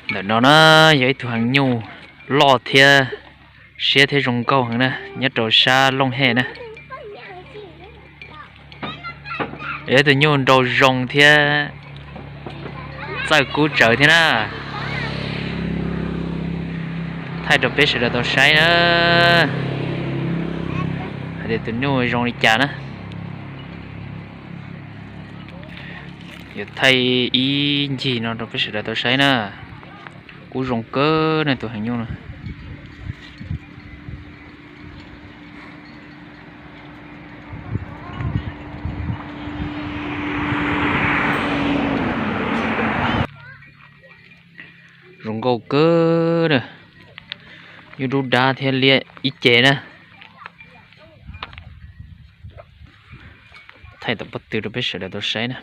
Ntawm no na yog ib tug heev nyuj loj thiab siab thiab zoo nkauj heev na, nyob rau sab Looj Hej na. Yog ib tug nyuj nraug zoo thiab txawj kub tsawv thiab na. Thaij rau peb sawv daws tau saib na, hais tias tus nyuj zoo li cas na. Yuav thaij ib ncig no rau peb sawv daws tau saib na. Kub zoo kawg na tus heev nyuj no. Zoo nkauj kawg na. Nyuj dub dab thiab liab ib ce na. Thaij tom pob tw rau peb sawv daws tau saib na.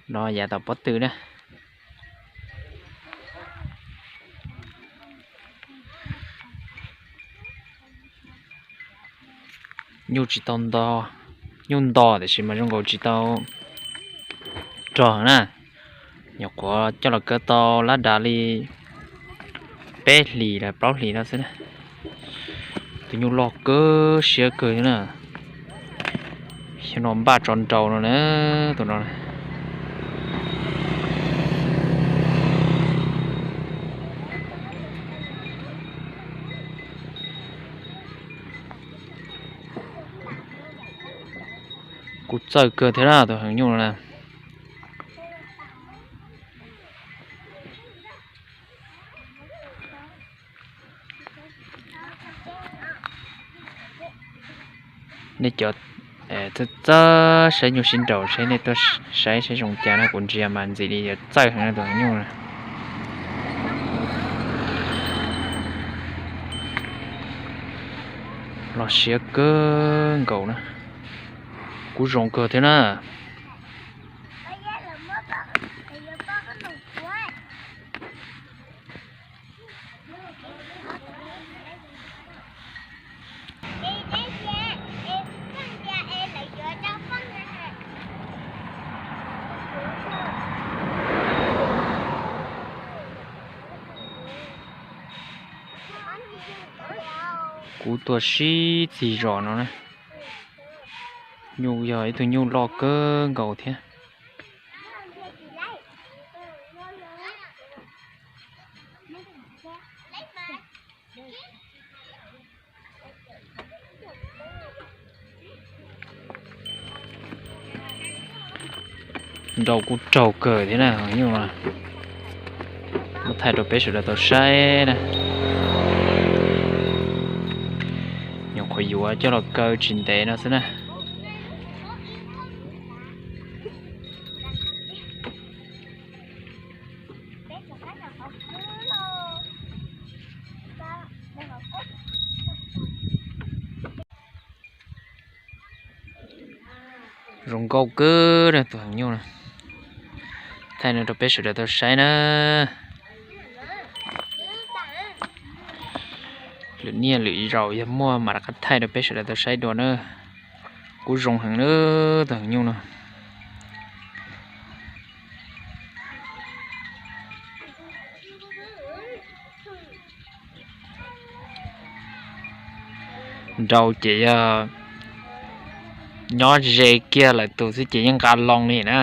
No yav tom pob tw na. Nyuj tsis tau nto, nyuj nto tiam sis mas zoo nkaus tsis tau rog na. Nyuam qhuav coj los kaw tau lab dav li peb hlis los plaub hlis no xwb na. Tus nyuj loj kawg siab kawg thiab na. Xyoo no npaj tso nrau no na, tus no. Kuj txawj kawg thiab na tus heev nyuj no na. Nej cov txawj txawj saib nyuj sib nraus saib, nej tuaj saib saib zoo cas na, kuv ntsia mas ntxim li yuav txawj heev na tus heev nyuj na. Loj siab kawg nkaus na. Kuj zoo kawg thiab na. Kuv tuaj sib txig zos no na. Nyuj yog ib tug nyuj loj kawg nkaus thiab. Nrau kuj raug kawg thiab na, nyuj no. Muab thaij rau peb sawv daws tau saib na. Nyuam qhuav yuav coj los kaw tsis ntev no xwb na. Zoo nkauj kawg na tus heev nyuj no. Thaij no rau peb sawv daws tau saib na. Lwm niaj lwm zaus yog muaj mam rov qab thaij rau peb sawv daws tau saib dua na. Kuj zoo heev na tus heev nyuj no. Nrau ces yog nyob ze kiag lawm tus xwb ces yeej nqa loo li na.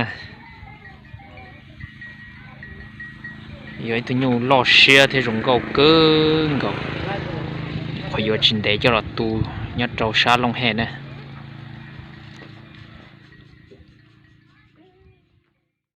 Yog ib tug nyuj loj siab thiab zoo nkauj kawg nkaus. Qhov yuav tsis ntev coj los tu nyob rau sab Looj Hej na.